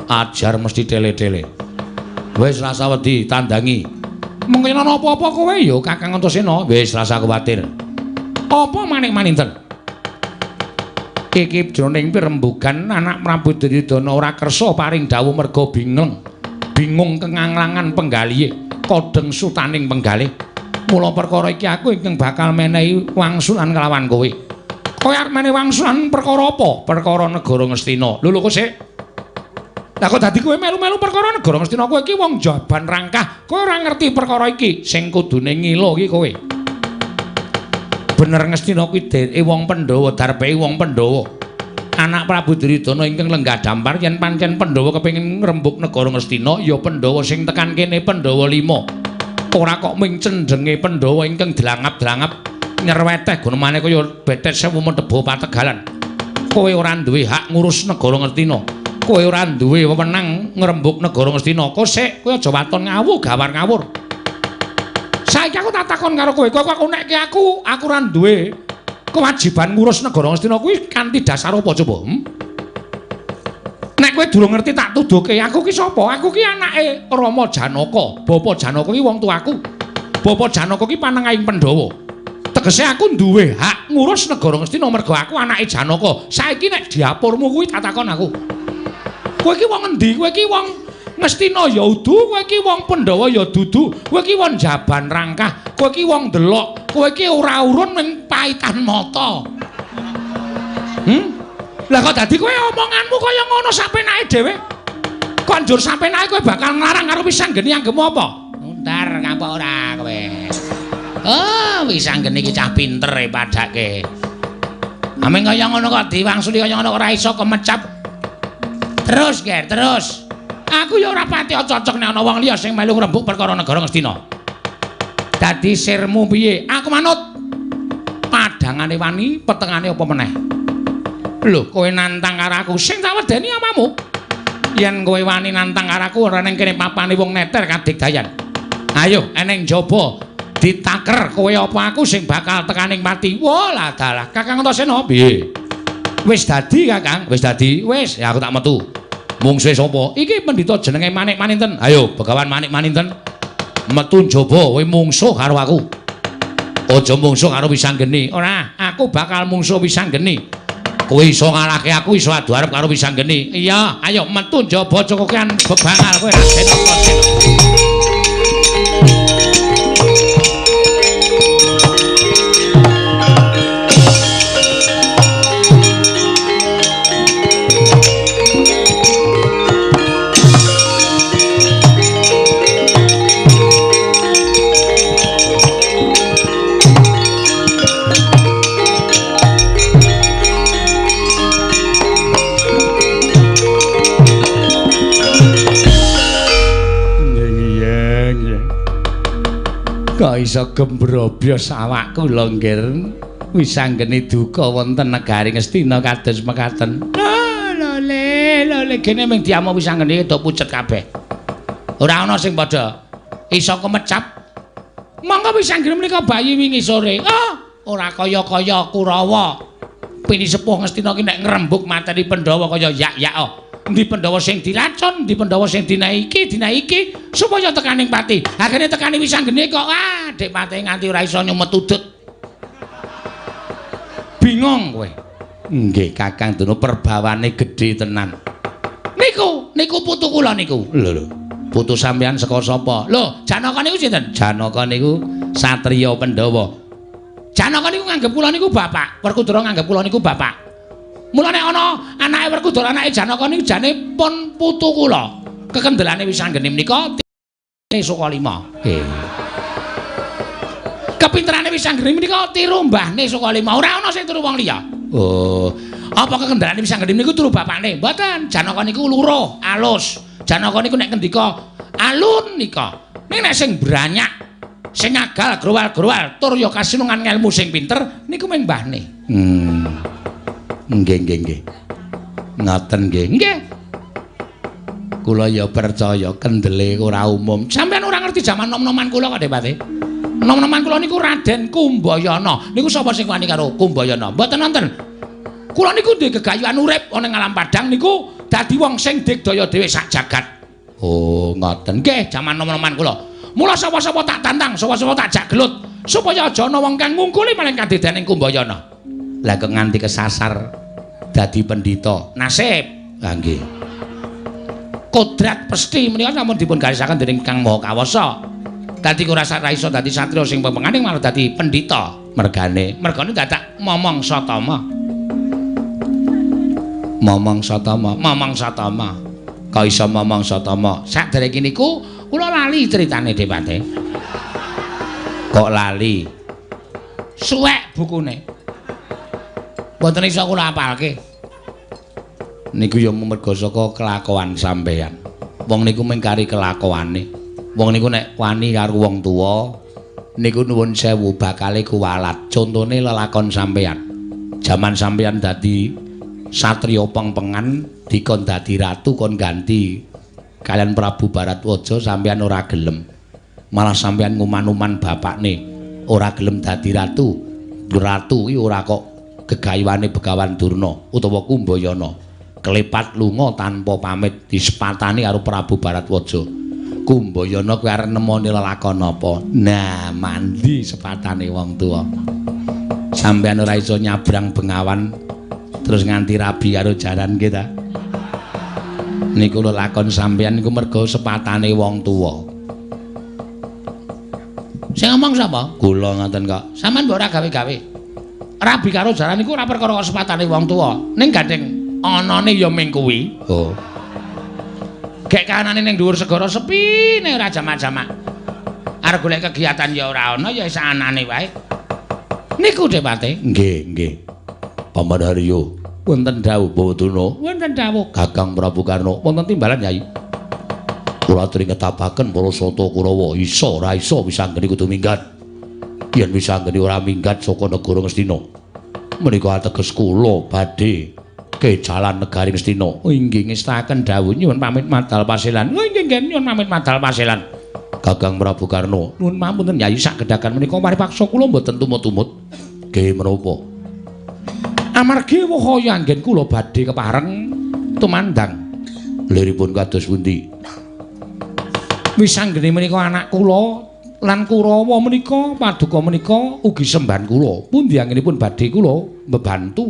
Ajar mesti tele-tele. Wis rasa wedi tandangi. Mengko ana apa-apa kowe ya Kakang Antasena. Wis rasa kuwatir. Apa Manik Maninten? Iki jroning pirembugan anak Prabu Duryudana ora kersa paring dawuh merga bingung. Bingung kenganglangan penggalihe, kodheng sutaning penggalih. Mula perkara iki aku ingkang bakal menehi wangsulan kelawan kowe. Kowe arep menehi wangsulan perkara apa? Perkara negara Ngastina. Lho lho kok sik. Lah kok dadi kowe melu-melu perkara negara Ngastina? Kowe iki wong jaban rangkah, kowe ora ngerti perkara iki. Sing kudune ngilo iki kowe. Bener Ngastina kuwi dheke wong Pandhawa, darpehe wong Pandhawa. Anak Prabu Duryudana ingkang lenggah dampar yen pancen Pandhawa kepengin ngrembug negara Ngastina, ya Pandhawa sing tekan kene Pandhawa 5. Ora kok ming cendhenge Pandhawa ingkang dlangap-dlangap nyerweteh gunemane kaya betet sewu medheba pategalan. Kowe ora duwe hak ngurus negara Ngastina. Kowe ora duwe wewenang ngrembug negara Ngastina. Kok sik kowe aja waton ngawu gawar ngawur. Saiki aku tak takon karo kowe, kowe kok nekke aku ora duwe kewajiban ngurus negara Ngastina kuwi kanthi dasar apa coba? Nek kowe durung ngerti tak tuduhke, aku ki sapa? Aku ki anake Rama Janaka. Bapa Janaka ki wong tuaku. Bapa Janaka ki panengahing Pandhawa. Tegese aku duwe hak ngurus negara Ngastina mergo aku anake Janaka. Saiki nek diapurmu kuwi tak takon aku. Kowe ki wong endi? Kowe ki wong Ngastina ya udu, kowe ki wong Pandhawa ya dudu, kowe ki wong jaban rangkah, kowe ki wong delok, kowe ki ora urun ning paitan mata. Lah kok dadi kowe omonganmu kaya ngono sapenake dhewe? Kok njur sapenake kowe bakal nglarang karo Wisanggeni anggemu apa? Nguntar ngapa ora kowe? Oh, Wisanggeni iki cah pinter e padake. Ameng kaya ngono kok diwangsuli kaya ngono ora iso kemecap. Terus, Ger, terus. Aku ya ora pati cocok nek ana wong liya sing melu ngrembug perkara negara Ngastina. Dadi sirmu piye? Aku manut. Padangane wani, petengane apa meneh? Lho, kowe nantang karo aku, sing tak wedeni apamu? Yen kowe wani nantang karo aku ora ning kene papane wong neter kadigdayan. Ayo, eneng njaba ditaker kowe apa aku sing bakal tekaning pati. Wah, lah dalah. Kakang Antasena piye? Wis dadi, Kakang. Wis dadi. Wis, ya aku tak metu. Mungsuhe sapa? Iki pendhita jenenge Manik Maninten. Ayo, Begawan Manik Maninten. Metu njaba kowe mungsuh karo aku. Aja mungsuh karo Wisanggeni. Ora, aku bakal mungsuh Wisanggeni. Kowe iso ngalahke aku, iso adu arep karo Wisanggeni. Iya, ayo metu njaba aja kokean bebangal kowe Raden Antasena. Kok iso gembrobyos awakku lho, Nggir. Wisanggeni duka wonten negari Ngastina kados mekaten. Lho le, lho le gene ming diamuk Wisanggeni do pucet kabeh. Ora ana sing padha iso kemecap. Monggo Wisanggeni menika bayi wingi sore. Oh, ora kaya-kaya Kurawa. Pini sepuh Ngastina ki nek ngrembug mateni Pandhawa kaya yak-yak. Endi Pandhawa sing diracun, endi Pandhawa sing dinaiki, dinaiki supaya tekaning pati. Akhire tekani Wisanggeni kok ah, Dik Pati nganti ora iso nyumet udut. Bingung kowe. Nggih, Kakang Durna perbawane gedhe tenan. Niku, niku putu kula niku. Lho lho. Putu sampeyan saka sapa? Lho, Janaka niku sinten? Janaka niku satriya Pandhawa. Janaka niku nganggep kula niku bapak, Werkudara nganggep kula niku bapak. Mula nek ana anake Werkudara anake Janaka niku jane pun putu kula. Kekendelane Wisanggeni menika Sukalima. Nggih. Kepinterane Wisanggeni menika tiru mbahne Sukalima. Ora ana sing tiru wong liya. Oh, apa kekendelane Wisanggeni niku tiru bapakne? Mboten. Janaka niku luruh, alus. Janaka niku nek ngendika alun nika. Ning nek sing branyak, sing ngagal growal-growal tur ya kasinungan ngelmu sing pinter niku mung mbahne. Nggih, nggih, nggih. Ngoten nggih. Nggih. Kula ya percaya kendele ora umum. Sampeyan ora ngerti jaman nom-noman kula kok, Depati. Nom-noman kula niku Raden Kumbayana. Niku sapa sing wani karo Kumbayana? Mboten wonten. Kula niku duwe gegayuhan urip ana ing alam padang niku dadi wong sing digdaya dhewe sak jagat. Oh, ngoten. Nggih, jaman nom-noman kula. Mula sapa-sapa tak tantang, sapa-sapa tak jak gelut supaya aja ana wong kang ngungkuli paling kadedaning Kumbayana. Lah kok nganti kesasar dadi pendhita. Nasib. Lah nggih. Kodrat pesti menika sampun dipun garisaken dening Kang Maha Kawasa. Dadi ora iso dadi satriya sing pepengane malah dadi pendhita. Mergane, mergane dadak momong satama. Momong satama, momong satama. Kok iso momong satama? Saderenge niku kula lali critane Depate. Kok lali? Suwek bukune. Mboten iso kula apalke. Niku ya merga saka kelakuan sampeyan. Wong niku mung kari kelakuane. Wong niku nek wani karo wong tuwa niku nuwun sewu bakale kuwalat. Contone lelakon sampeyan. Jaman sampeyan dadi satriya pengpengan dikon dadi ratu kon ganti kalian Prabu Baratwaja sampeyan ora gelem. Malah sampeyan nguman-uman bapakne ora gelem dadi ratu. Ratu iki ora kok gegayuhane Begawan Durna utawa Kumbayana. Klepat lunga tanpa pamit disepatani karo Prabu Baratwaja. Kumbayana kuwi arep nemoni lelakon apa? Nah, mandi sepatane wong tuwa. Sampeyan ora iso nyabrang Bengawan terus nganti rabi karo jaran nggih ta? Niku lelakon sampeyan niku merga sepatane wong tuwa. Sing ngomong sapa? Kula ngoten kok. Sampeyan mbok ora gawe-gawe. Rabi karo jaran niku ora perkara kok sepatane wong tuwa. Ning gandeng anane ya ming kuwi. Oh. Gek kanane ning dhuwur segara sepi nek ora jamak-jamak. Arep golek kegiatan ya ora ana ya sak anane wae. Niku Depate. Nggih, nggih. Paman Haryo, wonten dawuh Bawaduna. Wonten dawuh Kakang Prabu Karna. Wonten timbalan Yai. Kula aturi ngetapaken para sata Kurawa iso ora iso Wisanggeni kudu minggat. Yen Wisanggeni ora minggat saka negara Ngastina, menika ateges kula badhe kejalan negari Ngastina. Oh inggih ngestaken dawuh nyuwun pamit madal pasilan. Oh inggih nggih nyuwun pamit madal pasilan. Kakang Prabu Karna, nuwun pamunten Yai sakedhakan menika paripaksa kula mboten tumut-tumut. Nggih menapa? Amargi wahaya anggen kula badhe kepareng tumandang. Liripun kados pundi? Wisanggeni menika anak kula lan Kurawa menika paduka menika ugi sembahan kula. Pundi anggenipun badhe kula mbebantu.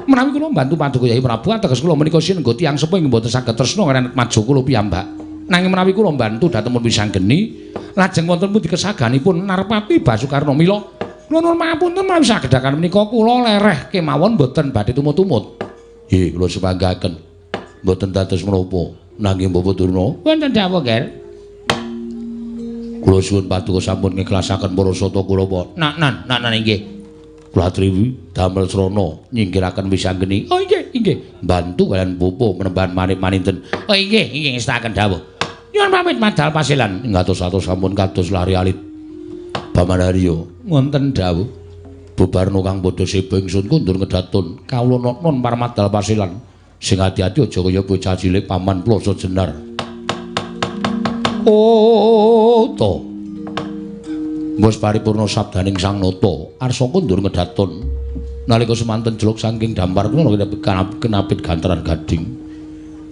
Menawi kula mbantu paduka Yai Prabu ateges kula menika sinengga tiyang sepuh ing mboten saged tresna kaliyan maju kula piyambak. Nanging menawi kula mbantu dhateng Wisanggeni lajeng wonten pundi kesaganipun Narpati Basukarna. Mila kula nuwun pangapunten menawi sakedhakan menika kula lereh kemawon mboten badhe tumut-tumut. Nggih kula sepanggaken. Mboten dados menapa nanging Bapak Durna. Wonten dawuh, Ger. Kula suwun paduka sampun ngikhlasaken para sata Kurawa. Nak nan, nak nan inggih. Kula triwi damel srana nyingkiraken Wisanggeni. Oh inggih, inggih. Bantu kalian bapa menembahan manik-maninten. Oh inggih, inggih ngestaken dawuh. Nyuwun pamit madal pasilan. Ngatos-atos sampun kados lari alit. Paman Haryo, wonten dawuh. Bubarno kang padha seba ingsun kundur ngedatun. Kawula non parmadal pasilan. Sing ati-ati aja kaya bocah cilik Paman Ploso Jenar. Oh to. Mbos paripurna sabdaning Sang Nata, arsa kundur ngedatun. Nalika semanten jeluk saking dampar kula kenapit gantaran gading.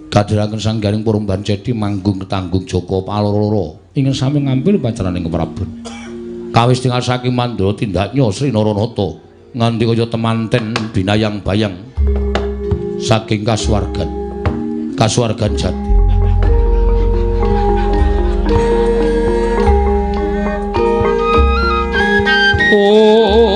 Kadhiraken Sang Garing Purumban Cedi manggung ketanggung Jaka Paloro ingkang sami ngambil pacaraning Prabon. Kawis tinggal saking Mandra tindaknya Sri Naranata nganti kaya temanten binayang bayang saking kasuwargan. Kasuwargan jati. Oh.